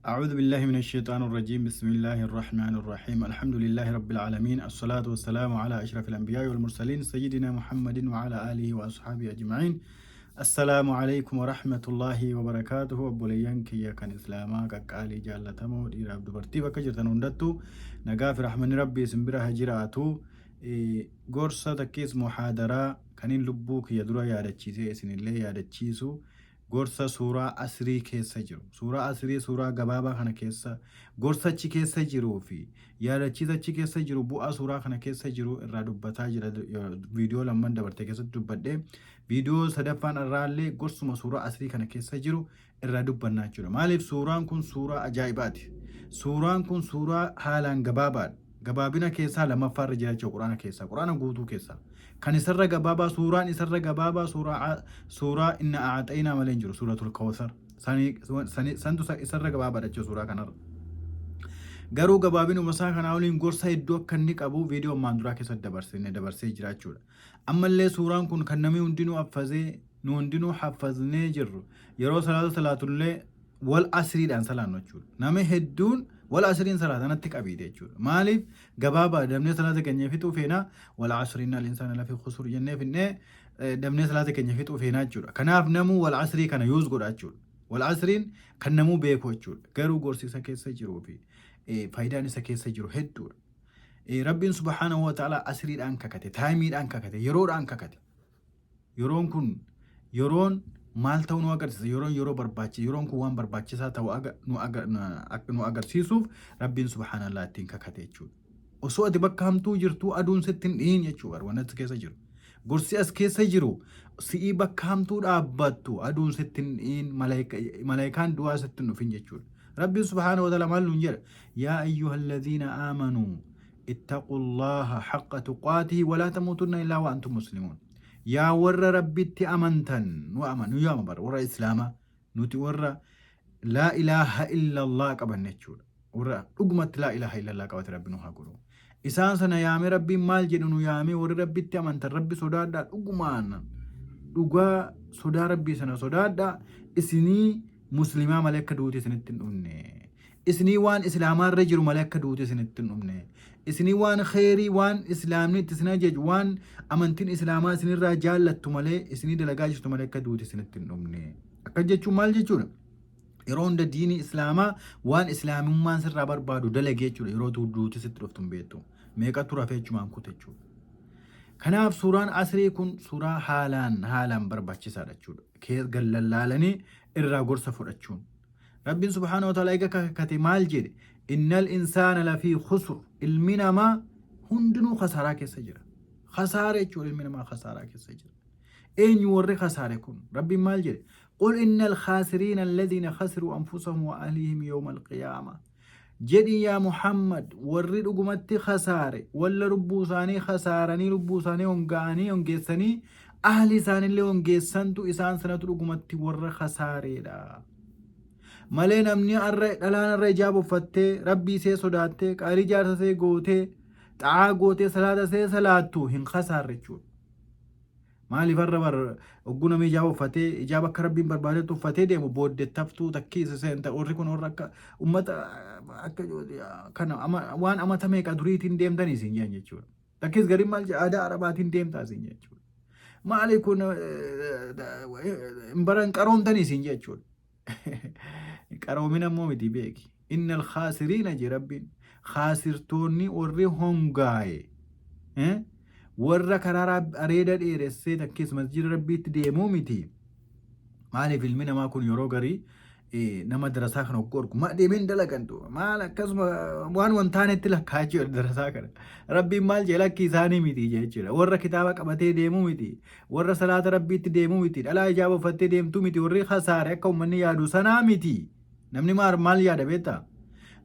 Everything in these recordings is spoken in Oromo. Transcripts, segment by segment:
أعوذ بالله من الشيطان الرجيم. بسم الله الرحمن الرحيم. الحمد لله رب العالمين، الصلاة والسلام على أشرف الأنبياء والمرسلين، سيدنا محمد وعلى آله وأصحابه أجمعين. السلام عليكم ورحمة الله وبركاته. Obboleeyyan kiyya kan Islaamaa qaqqaalii jaallatamoo, dhiiraaf dubartii bakka jirtan hundattuu nagaa fi rahmanni Rabbii isin bira haa jiraatu. Gorsa takkiis muhaadaraa kanin lubbuu kiyya dura yaadachiisee isinillee yaadachiisu, gorsa suuraa Asrii keessa jiru. Suuraa Asrii, suuraa gabaabaa kana keessa gorsa achi keessa jiruu fi yaadachiisa achi keessa jiru, bu'aa suuraa kana keessa jiru irraa dubbataa jira. Viidiyoo lamman dabarte keessatti dubbadhee, viidiyoo sadaffaan irraallee gorsuma suuraa Asrii kana keessa jiru irraa dubbannaa jechuudha. Maaliif? Suuraan kun suuraa ajaa'ibaati. Suuraan kun suuraa haalaan gabaabaadha. Gabaabina keessaa lammaffaa irra jira jechuudha Quraana keessaa. Quraana guutuu keessaa. Kan isarra gabaabaa, suuraan isarra gabaabaa suuraa Inna A'axaynaa malee hin jiru, Suuratul Kawsar. Santu isarra gabaabaadha jechuudha suuraa kanarra. Garuu gabaabinuma isaa kanaa waliin gorsa hedduu akka inni qabu viidiyoo ammaan duraa keessatti dabarsine dabarsee jira jechuudha. Ammallee suuraan kun kan namni hundinuu haffazee, nu hundinuu haffaznee jirru, yeroo salaata salaatullee wal asriidhaan salaannu jechuudha. Namni hedduun wal asriin salaata natti qabiite jechuudha. Maaliif? Gabaabaa, dabnee salaata keenya fixuu feena. Wal asrii innal insaana lafii khusur jennee finnee dabnee salaata keenya fixuu feena jechuudha. Kanaaf namuu wal asrii kana yuuz godha jechuudha. Wal asriin kan namuu beeku jechuudha. Garuu gorsi isa keessa jiruu fi faayidaan isa keessa jiru hedduudha. Rabbiin subhaanahu wa ta'ala asriidhaan kakate, timeiidhaan kakate, yeroodhaan kakate. Yeroon kun yeroon maal ta'uu nu agarsiisa? Yeroon yeroo barbaachi, yeroon kun waan barbaachisaa ta'u nu agarsiisuuf Rabbiin subhaanallah ittiin kakate jechuudha. Osoo ati bakka hamtuu jirtuu aduun sitti hin dhihin jechuudha waan as keessa jiru. Gorsi as keessa jiru, si'ii bakka hamtuu dhaabbattu aduun sitti hin dhihin, malaayikaan du'aa sitti hin dhufin jechuudha. Rabbiin subhaanahu wa ta'ala maal nuun jedha? يا أيها الذين آمنوا اتقوا الله حق تقاته ولا تموتن إلا وأنتم مسلمون. Yaa warra Rabbitti amantan, nu amanu yaama bara warra Islaamaa, nuti warra لا إله إلا الله qabanne jechuudha. Warra dhugumatti لا إله إلا الله qabate Rabbi nu haa godhu. Isaan sana yaamee Rabbiin maal jedhu nu yaamee? Warri Rabbitti amantan, Rabbi sodaadhaa, dhugumaan dhugaa sodaa Rabbii sana sodaadhaa, isinii muslimaa malee akka duuti isinitti hin dhufne. Isinii waan Islaamaarra jiru malee akka duuti isinitti hin dhufne. Isinii waan kheyrii, waan Islaamni itti isin ajaju, waan amantiin Islaamaa isinirraa jaallattu malee, isinii dalagaa jirtu malee akka duuti isinitti hin dhufne. Akka jechuun maal jechuudha? Yeroo hunda diinii Islaamaa, waan Islaamummaan sirraa barbaadu dalagee jechuudha. Yeroo duuti sitti dhuftu hin beektu. Meeqatu rafee achumaan kute jechuudha. Kanaaf suuraan Asrii kun suuraa haalaan haalaan barbaachisaadha jechuudha. Gallallaalanii irraa gorsa fudhachuun. Rabbiin subhaanahu wa ta'ala eega kakate maal jedhe? إن الإنسان لفي خسر. Ilmi namaa hundinuu khasaaraa keessa jira. Khasaara jechuudha, ilmi namaa khasaaraa keessa jira. Eenyu warri khasaare kun? Rabbiin maal jedhe? قل إن الخاسرين الذين خسروا أنفسهم وأهليهم يوم القيامة. Jedhi yaa Muhammad, warri dhugumatti khasaare walla lubbuu isaanii khasaaranii, lubbuu isaanii honga'anii, hongeessanii, ahli isaaniillee hongeessantu, isaan sanatu dhugumatti warra khasaareedha. Malee namni har'a dhalaan har'a ijaaba uffattee, Rabbii isee sodaattee, qaalii jaarsa isee gootee, xa'aa gootee, salaata isee salaattu hin khasaarre jechuudha. Maaliif? Har'a bar ogguu namni ijaaba uffatee, ijaaba akka Rabbiin barbaadetti uffatee deemu, booddettaftuu takkii isa seenta, warri kun warra akka ummata akka kana waan amata meeqa duriitiin deemtanii isin jedhan jechuudha. Takkiis gariin maal jedha? Aadaa Arabaatiin deemtaa isin jechuudha. Maali kun, hin baran qaroomtanii isin jechuudha. Qaroomina immoo miti, beeki. إن الخاسرين je Rabbiin. Khaasirtoonni warri hongaaye. Warra karaa areeda dheeressee takkiis masjida Rabbiitti deemuu miti. Maaliif? Ilmi namaa kun yeroo garii nama darasaa kana hogguu argu, maa deemeen dalagantu maal, akkasuma waan wantaanetti lakkaa'aa jechuudha darasaa kana. Rabbiin maal jee? Lakki, isaanii miti jechuudha. Warra kitaaba qabatee deemuu miti. Warra salaata Rabbiitti deemuu miti. Dhalaa ijaaba uffattee deemtuu miti. Warri khasaare akka uummanni yaadu sanaa miti. Namni maal maal yaada beektaa?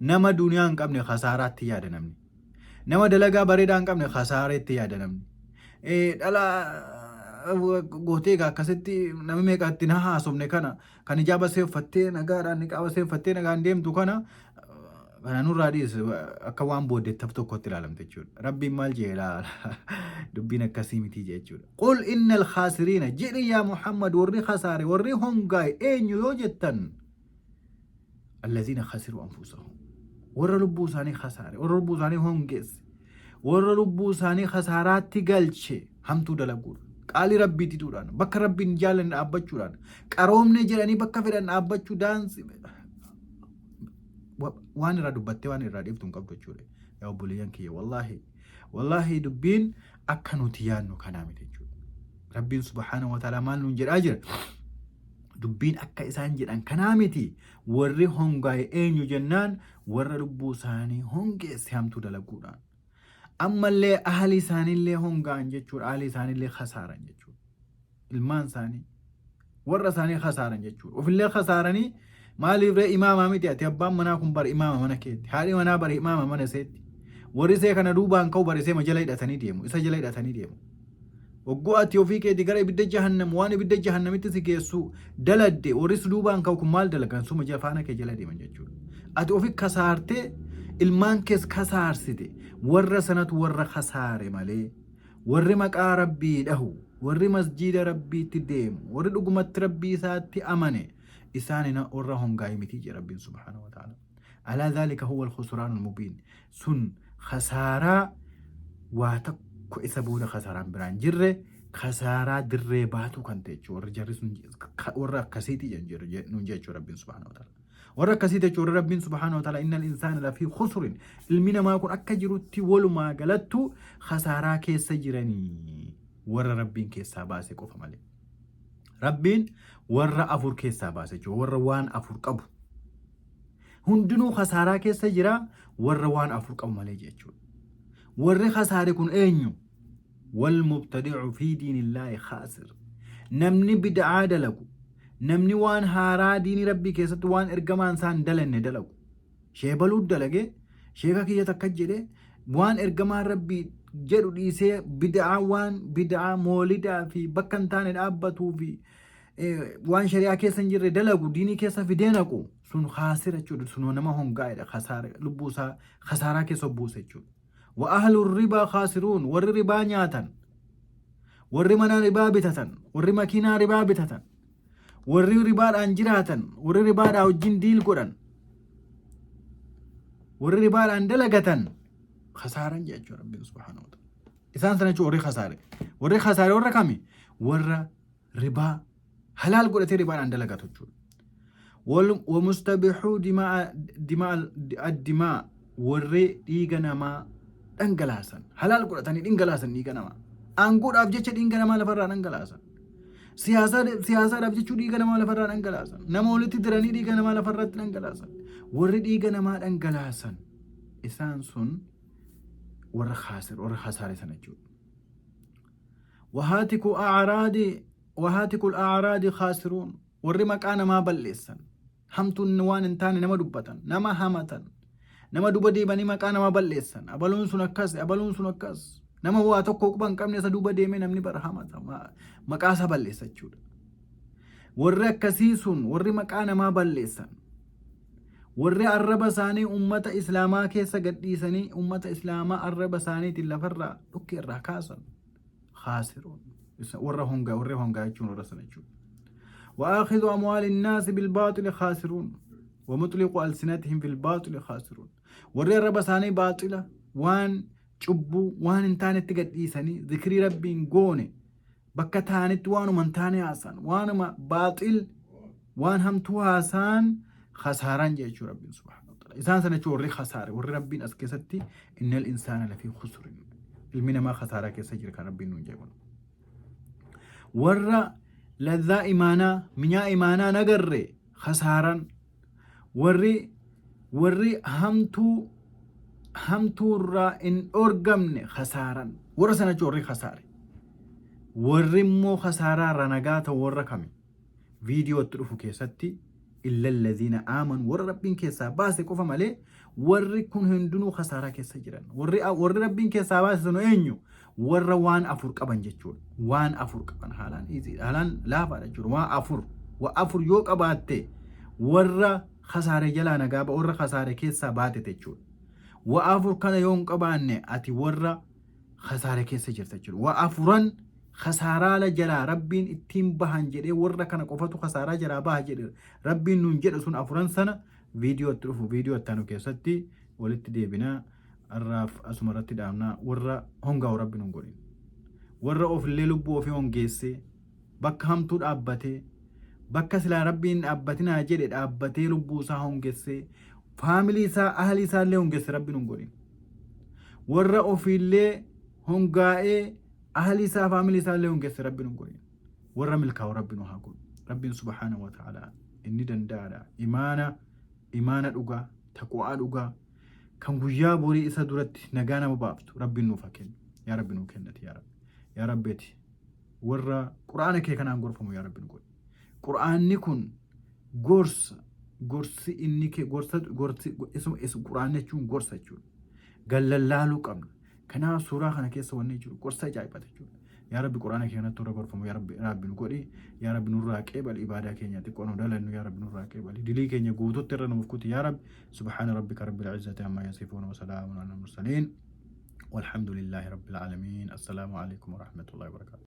Nama duniyaa hin qabne khasaaraatti yaada namni. Nama dalagaa bareedaa hin qabne khasaareetti yaada namni. Dhalaa gootee egaa akkasitti namni meeqa itti na haasofne kana, kan ijaaba see uffattee nagaadhaan, niqaaba see uffattee nagaan deemtu kana, kana nurraa dhiis, akka waan booddeettaaf tokkotti ilaalamte jechuudha. Rabbiin maal jee? Ilaala, dubbiin akkasii miti jechuudha. قل إن الخاسرين jedhi yaa Muhammad, warri khasaare, warri hongaa'e eenyu yoo jettan, Allaziina khasiruu anfusahum. Warra lubbuu isaanii khasaare, warra lubbuu isaanii hongeesse, warra lubbuu isaanii khasaaraatti galche hamtuu dalaguudha. Qaalii Rabbii diduudhaan, bakka Rabbiin hin jaallanne dhaabbachuudhaan, qaroomne jedhanii bakka fedhan dhaabbachuu daansi waan irraa dubbattee waan irraa dhiiftu hin qabdu jechuudha. Yaa obboleeyyan kiyya wallaahi wallaahi dubbiin akka nuti yaadnu kanaa miti jechuudha. Rabbiin subhaanahu wa ta'ala maal nuun jedhaa jira? Dubbiin akka isaan jedhan kanaa miti. Warri hongaa'e eenyu jennaan warra lubbuu isaanii hongeesse hamtuu dalaguudhaan. Ammallee ahli isaaniillee hongaa'an jechuudha. Ahli isaaniillee khasaaran jechuudha. Ilmaan isaanii warra isaanii khasaaran jechuudha. Ofillee khasaaranii maaliif ree imaamaa miti ati abbaan manaa kun bara imaama mana keetti. Haadhi manaa bara imaama mana iseetti. Warri isee kana duubaan ka'u bara isee jala hidhatanii deemu. Isa jala hidhatanii deemu. Hogguu ati ofii keetii gara ibidda jahannam waan ibidda jahannamitti si geessu daladde warri si duubaan ka'u kun maal dalagan suma jala faana kee jala deeman jechuudha. Ati ofi kasaartee ilmaan kees kasaarsite warra sanatu warra kasaare malee warri maqaa rabbii dhahu warri masjiida rabbiitti deemu warri dhugumatti rabbii isaatti amane isaan warra hongaa'e miti jedha rabbiin subhaanahu wa ta'ala. Alaa dhaalika huwa al-khusraanul mubiin. Sun khasaaraa waa tokko isa booda khasaaraan biraan jirre khasaaraa dirree baatuu kan ta'e jechuudha. Warri jarri sun warra akkasiiti nuun jechuudha Rabbiin subhaanahu wa ta'ala. Warra akkasiiti jechuudha warra Rabbiin subhaanahu wa ta'ala innal insaana lafii khusrin ilmi namaa kun akka jirutti walumaa galattu khasaaraa keessa jiranii warra Rabbiin keessaa baase qofa malee. Rabbiin warra afur keessaa baase jechuudha. Warra waan afur qabu. Hundinuu khasaaraa keessa jira warra waan afur qabu malee jechuudha. Warri khasaare kun eenyu? Wal mubtadi'u fi diinillaahi khaasir. Namni bid'aa dalagu, namni waan haaraa diinii Rabbii keessatti waan ergamaan isaan dalanne dalagu. Sheebaluu dalage, sheeka kiyya takka jedhe, waan ergamaan Rabbii jedhu dhiisee bid'aa waan bid'aa moolidaa fi bakka hin taane dhaabbatuu fi waan shari'aa keessa hin jirre dalagu diinii keessa fidee naqu sun khaasira jechuudha sun nama hongaa'edha khasaara lubbuu isaa khasaaraa keessa buuse jechuudha. Wa ahlu ribaa khaasiruun warri ribaa nyaatan warri mana ribaa bitatan warri makiinaa ribaa bitatan warri ribaadhaan jiraatan warri ribaadhaa wajjin diil godhan warri ribaadhaan dalagatan khasaaran jechuudha rabbiin subhaanahu wa ta'ala. Isaan sana jechuun warri khasaare warri khasaare warra kami warra ribaa halaal godhatee ribaadhaan dalagatu jechuudha. Wamustabixuu dimaa warri dhiiga namaa dhangalaasan halaal godhatanii dhangalaasan dhiiga namaa aangoodhaaf jecha dhiiga namaa lafarraa dhangalaasan siyaasaadhaaf jechuu dhiiga namaa lafarraa dhangalaasan nama walitti diranii dhiiga namaa lafarratti dhangalaasan warri dhiiga namaa dhangalaasan isaan sun warra khaasir warra khasaare sana jechuudha. Wahaatiku a'raadi wahaatiku a'raadi khaasiruun warri maqaa namaa balleessan hamtuun waan hin taane nama dubbatan nama hamatan nama duba deemanii maqaa namaa balleessan abaluun sun akkas abaluun sun akkas nama waa tokko quba hin qabne isa duuba deemee namni bara hamata maqaa isaa balleessa jechuudha. Warri akkasii sun warri maqaa namaa balleessan Warri arraba isaanii ummata Islaamaa keessa gadhiisanii ummata Islaamaa arraba isaaniitiin lafarraa dhukkee irraa kaasan khaasiruun warra hongaa warri hongaa jechuun warra sana jechuudha. وآخذ أموال الناس بالباطل خاسرون ومطلق ألسنتهم في الباطل خاسرون warri arraba isaanii baaxila waan cubbuu waan hin taanetti gadhiisanii zikrii rabbiin goone bakka taanitti waanuma hin taane haasaan waanuma baaxil waan hamtuu haasaan khasaaraan jechuu rabbiin subhaanahu wa ta'ala isaan sana jechuun warri khasaare warri rabbiin as keessatti innal insaana lafii khusrin ilmi namaa khasaaraa keessa jira kan rabbiin nuun jedhu warra ladhaa imaanaa minyaa imaanaa nagarre khasaaran warri warri hamtuu hamtuurraa hin dhorgamne khasaaran warra sana jechuun warri khasaare warri immoo khasaaraa irraa nagaa ta'u warra kami viidiyootti dhufu keessatti illa alladhiina aamanu warra rabbiin keessaa baase qofa malee warri kun hundinuu khasaaraa keessa jiran warri warri rabbiin keessaa baase sun eenyu warra waan afur qaban jechuudha waan afur qaban haalaan easy haalaan laafaadha jechuudha waan afur wa afur yoo qabaatte warra khasaare jalaa nagaa ba warra khasaare keessaa baate jechuudha wa afur kana yoo hin qabaanne ati warra khasaare keessa jirta jechuudha wa afuran khasaaraala jalaa rabbiin ittiin bahan jedhee warra kana qofatu khasaaraa jalaa baha jedhe rabbiin nuun jedhe sun afuran sana Viidiyoo itti dhufu, viidiyoo itti aanu keessatti walitti deebinaa. Har'aaf asuma irratti dhaabnaa. Warra hongaa'u Rabbi nun godhin. Warra ofillee lubbuu ofii hongeessee bakka hamtuu dhaabbatee, bakka silaa Rabbiin dhaabbatinaa jedhe dhaabbatee, lubbuu isaa hongessee, faamilii isaa, ahlii isaa illee hongesse Rabbi nun godhin. Warra ofiillee hongaa'ee ahlii isaa, faamilii isaa illee hongesse Rabbi nun godhin. Warra milkaa'u Rabbi nu haa godhu. Rabbiin subhaanahu wa ta'ala inni danda'aadha. Imaana dhugaa, taqwaa dhugaa kan guyyaa borii isa duratti nagaa nama baaftu Rabbiin nuuf haa kennu. Yaa Rabbi, nuu kennati, yaa Rabbi. Yaa Rabbeeti, warra Qur'aana kee kanaan gorfamu yaa Rabbi nu godhi. Qur'aanni kun gorsa, gorsi inni kee gorsa, gorsi isuma isu. Qur'aanni jechuun gorsa jechuudha. Gallallaaluu qabna. Kanaaf suuraa kana keessa wanni jiru gorsa ajaa'ibata jechuudha. Yaa Rabbi, Qur'aana kee kanatti warra gorfamu yaa Rabbi, Rabbi nu godhi. Yaa Rabbi, nurraa qeebali. Ibaadaa keenya xiqqoo nu dalannu, yaa Rabbi, nurraa qeebali. Dilii keenya guututti irra nuuf kuti, yaa Rabbi. Subhaana rabbika rabbil izzati ammaa yasifuun wa salaamun alal mursaliin. Walhamdulillahi rabbil aalamiin. Assalaamu alaikum warahmatullahi wabarakatuh.